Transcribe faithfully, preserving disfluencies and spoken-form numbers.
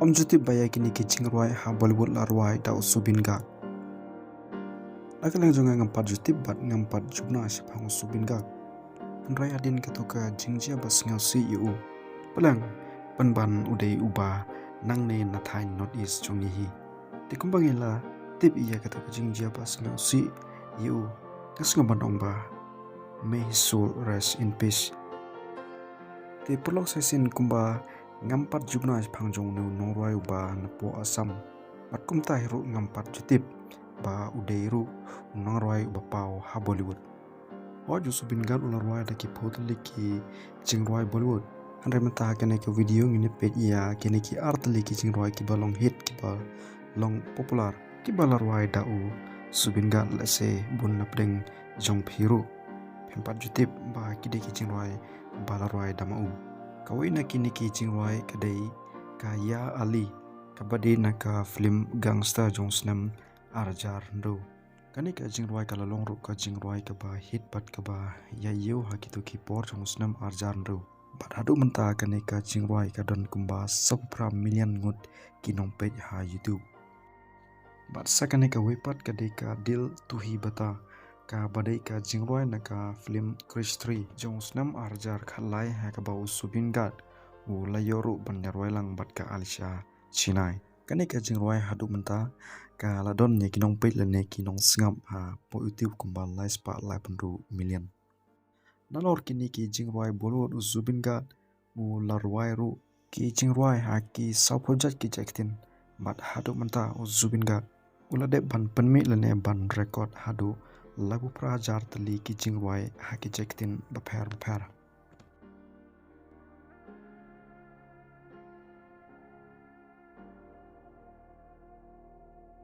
Ngam ju tip ba ïa kine ki jingrwai ha Bollywood la rwai da u Zubeen Garg. Na ka liang jong nga ngam pat ju tip bad ngam pat ju bna shaphang u Zubeen Garg. Hynrei hadien kato ka jingjia ba sngewsih ïa u, pynban u dei uba nangne na thaiñ North East jong ngi hi. Te kumba ngi la tip ïa kato ka jingjia ba sngewsih ïa u, ka sngewbha ban ong ba may his soul rest in peace. Te paralok sa shisien, kumba ngam pat ju bna shaphang jong une u nongrwai uba na poh Assam, bad kumta hi ruh ngam pat ju tip ba u dei ruh u nongrwai uba paw ha Bollywood. Hooid, u Zubeen Garg u la rwai da ki phew tylli ki jingrwai Bollywood. Hynrei mynta ha kane ka video ngin ïa peit ïa kine ki ar tylli ki jingrwai kiba long hit, kiba long popular, kiba la rwai da u Zubeen Garg, lehse bun na pdeng jong phi ruh phim pat ju tip ba ki dei ki jingrwai ba la rwai da ma u. Kawei na kine ki jingrwai ka dei ka Ya Ali, kaba dei na ka film Gangster jong u snem ar hajar hynriew. Kane ka jingrwai ka la long ruh ka jingrwai kaba hit bad kaba ïa ïew ha kito ki por jong u snem ar hajar hynriew. Bad haduh mynta kane ka jingrwai ka don kumba sawphew phra million ngut ki nongpeit ha YouTube. Bad sa kane kawei pat ka dei ka Dil Tu Hi Bata, kaba dei ka jingrwai na ka film Krrish three jong u snem ar hajar khatlai, ha kaba u Zubeen Garg u la ïoh ruh ban ïarwai lang bad ka Alisha Chennai. Kane ka jingrwai haduh mynta ka la don ïa ki nongpeit lane ki nongsngap hapoh YouTube kumba lai spah laiphew hynriew million. Nalor kine ki jingrwai Bollywood, u Zubeen Garg u la rwai ruh ki jingrwai ha ki sawphew jait ki jait ktien. Bad haduh mynta u Zubeen Garg u la dep ban pynmih lane ban record haduh laiphew phra hajar tylli ki jingrwai ha ki jait ktien bapher bapher.